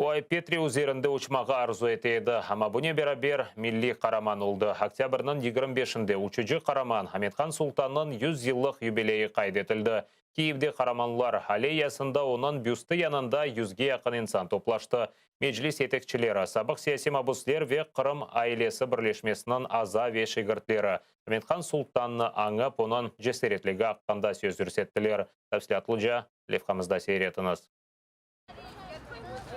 O, Ay-Petri üzerinde uçmağa arzu ete edi, amma bunen beraber milliy qaraman oldı. Oktâbrniñ 25-inde uçucı qaraman Amethan Sultannıñ 100 yıllıq yubileyi qayd etildi. Kiyevde Qaramanlar alleyasında onıñ büsti yanında yüzge yaqın insan toplaştı. Meclis yetekçileri, sabıq siyasiy mabüsler ve Qırım ailesi birleşmesiniñ aza ve şegirtleri Amethan Sultannı añıp, onıñ cesaretligi aqqında söz yürsettiler. Tafsilâtlıca levhamızda seyir etiñiz.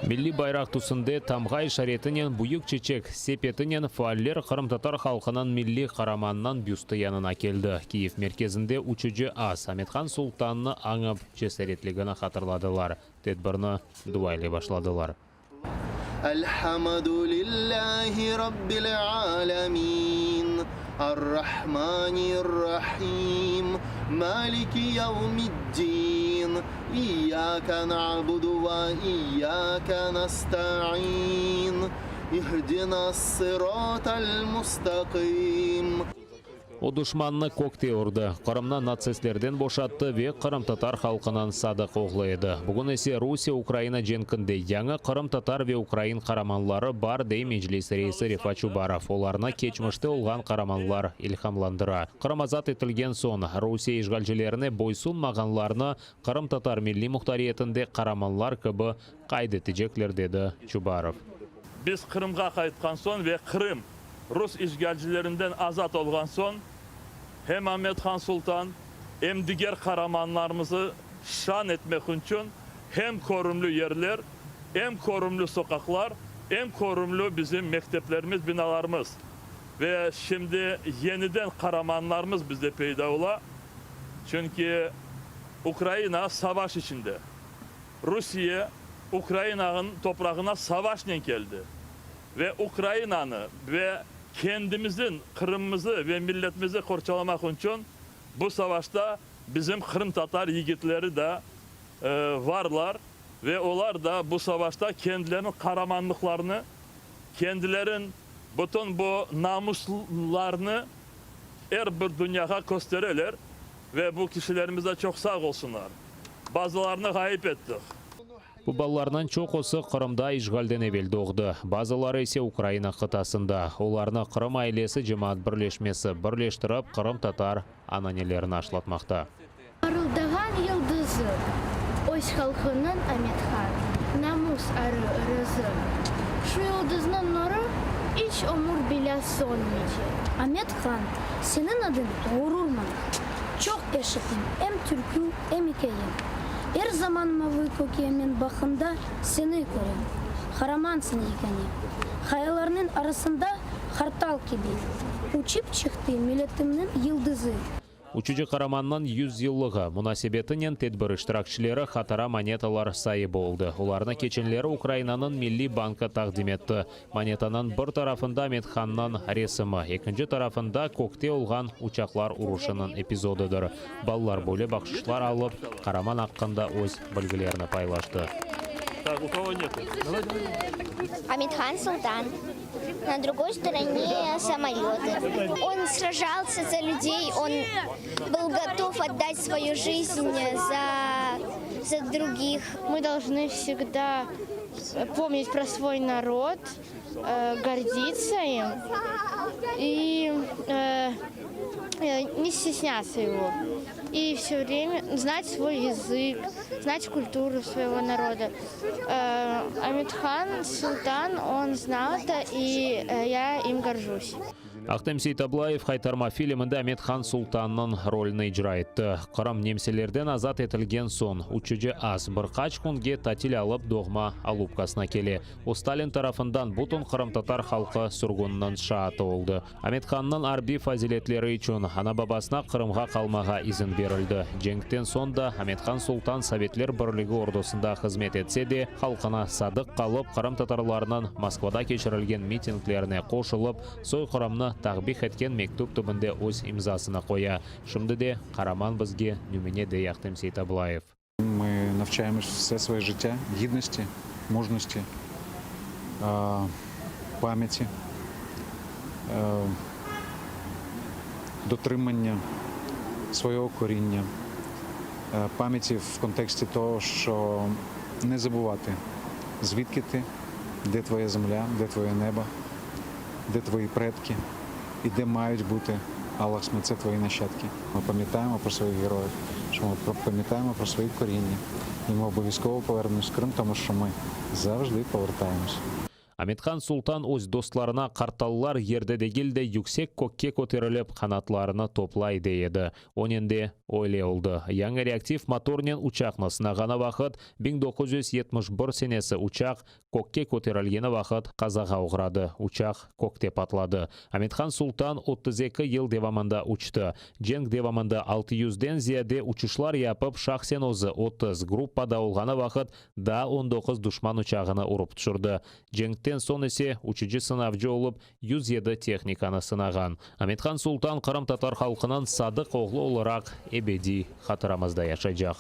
Milliy bayraq tüsünde tamğa işaretinen büyük çeçek sepetinen faaller qırımtatar halqınıñ milliy qaramanınıñ büsti yanına keldi. Kiyev merkezinde uçucı as Amethan Sultannı añıp, cesaretligini hatırladılar. Tedbirni dua ile başladılar. Elhamdülillahi Rabbil alemin, Arrahmanirrahim, Maliki yevmiddin, İyyâke na'budu ve iyyâke nesta'in, İhdinas-sıratal mustaqim. O duşmannı kökte urdı, Qırımnı natsistlerden boşattı ve qırımtatar halqınıñ sadıq oğlu edi. Bugün ise Rusiye-Ukraina cenkinde yañı qırımtatar ve ukrain qaramanları bar, dey Meclis reisi Refat Çubarov. Olarnı keçmişte olğan qaramanlar ilhamlandıra. Qırım azat etilgen soñ, Rusiye işğalcilerine boysunmağanlarnı qırımtatar milliy muhtariyetinde qaramanlar kibi qayd etecekler, dedi Çubarov. Biz Qırımğa qaytqan soñ ve Qırım rus işğalcilerinden azat olğan soñ, hem Amet-Han Sultan, em diger qaramanlarımızı şan etmek içün hem körümli yerler, em körümli soqaqlar, em körümli bizim mekteplerimiz, binalarımız. Ve şimdi yeniden qaramanlarımız bizde peyda ola, çünki Ukraina savaş içinde. Rusiye Ukrainanıñ toprağına savaşnen keldi ve Ukrainanı ve kendimizin Qırımımızı ve milletimizi qorçalamaq içün bu savaşta bizim qırımtatar yigitleri da varlar ve olar da bu savaşta kendileriniñ qaramanlıqlarını, kendilerin bütün bu namuslarını er bir dünyağa köstereler ve bu kişilerimiz de çoq sağ olsunlar. Bazılarını ğayıp ettik. Bu balalarnıñ çoqusı Qırımda işğalden evel doğdı, bazıları ise Ukraina qıtasında. Olarnı Qırım ailesi cemaat birleşmesi birleştirip, qırımtatar ananelerini aşlatmaqta. Parıldağan yıldızı, öz halqınıñ Amethan, namus, arı, ırızı. Şu yıldıznıñ nurı iç ömür bilâ sönmeycek. Amethan, seniñ adıñ ğurur maña. Çoq eşitim em türkü, em ikâye. Er zaman mavı kökke men baqında seni körem. Qaramansıñ yekâne. Qayalarnıñ arasında qartal kibi uçıp çıqtı milletimniñ yıldızı. Uçucı qaramannıñ 100 yıllığı munasebetinen tedbir iştirakçileri hatıra monetalar saibi oldı. Olarnı keçenleri Ukrainanıñ Milliy bankı taqdim etti. Monetanıñ bir tarafında Amethannıñ resimi, ekinci tarafında kökte olğan uçaqlar uruşınıñ epizodıdır. Balalar böyle bahşışlar alıp, qaraman aqqında öz bilgilerini paylaştı. Amethan Sultan. Na drugoy storone samolötı. On srajalsya za lüdey, on byl gotov otdat svoyu jizn za za drugih. Mı dolžnı vsegda pomnit pro svoy narod, gorditsa im i ne stesnyatsa ego, i vse vremya znat svoy yazık, znat kulturu svoego naroda. Amethan Sultan, on znal eto, i ya im gorjus. Ahtem Seytablayev Haytarma filminde Amet-Han Sultannıñ rolüni icra etti. Qırım nemselerden azat etilgen soñ, uçucı as bir qaç künge tatil alıp doğma Alupkasına kele. O, Stalin tarafından bütün qırımtatar halqı sürgüniniñ şaatı oldı. Amet-Hannıñ arbiy faziletleri içün ana-babasına Qırımğa qalmağa izin berildi. Cenkten soñ da Amet-Han Sultan Sovetler Birligi ordusında hızmet etse de, halqına sadıq qalıp, qırımtatarlarnıñ Moskvada keçirilgen mitinglerine qoşulıp, soyqırımnı taqbih etken mektüp tübünde öz imzasını qoya. Şimdi de qaraman bizge nümüne, dey Ahtem Seytablayev. Mı navçayemız vse svoye jıttâ gidnosti, mujnosti, pamyati, dotırımannya svogo korinnya, pamyati v konteksti togo, şço ne zabuvatı. Звідки ти, де твоя земля, де твоє небо, де твої предки і де мають бути Аллахсми, це твої нащадки. Ми пам'ятаємо про своїх героїв, що ми пам'ятаємо про свої коріння. І ми обов'язково повернемось в Крим, тому що ми завжди повертаємось. Amethan Sultan öz dostlarına qartallar yerde degil de yüksek kökke köterilip qanatlarını toplay dey edi. Onen de öyle oldı. Yañı reaktiv motornen uçaqnı sınağanı vaqıt 1971 senesi uçaq kökke köterilgeni vaqıt qazağa oğradı. Uçaq kökte patladı. Amethan Sultan 32 yıl devamında uçtı. Cenk devamında 600-den ziyade uçuşlar yapıp şahsen özü 30 gruppada olğanı vaqıt daa 19 duşman uçağını urıp tüşürdi. Cenkten soñ ise uçucı sınavcı olıp 107 tehnikanı sınağan. Amethan Sultan qırımtatar halqınıñ sadıq oğlu olaraq ebediy hatıramızda yaşaycaq.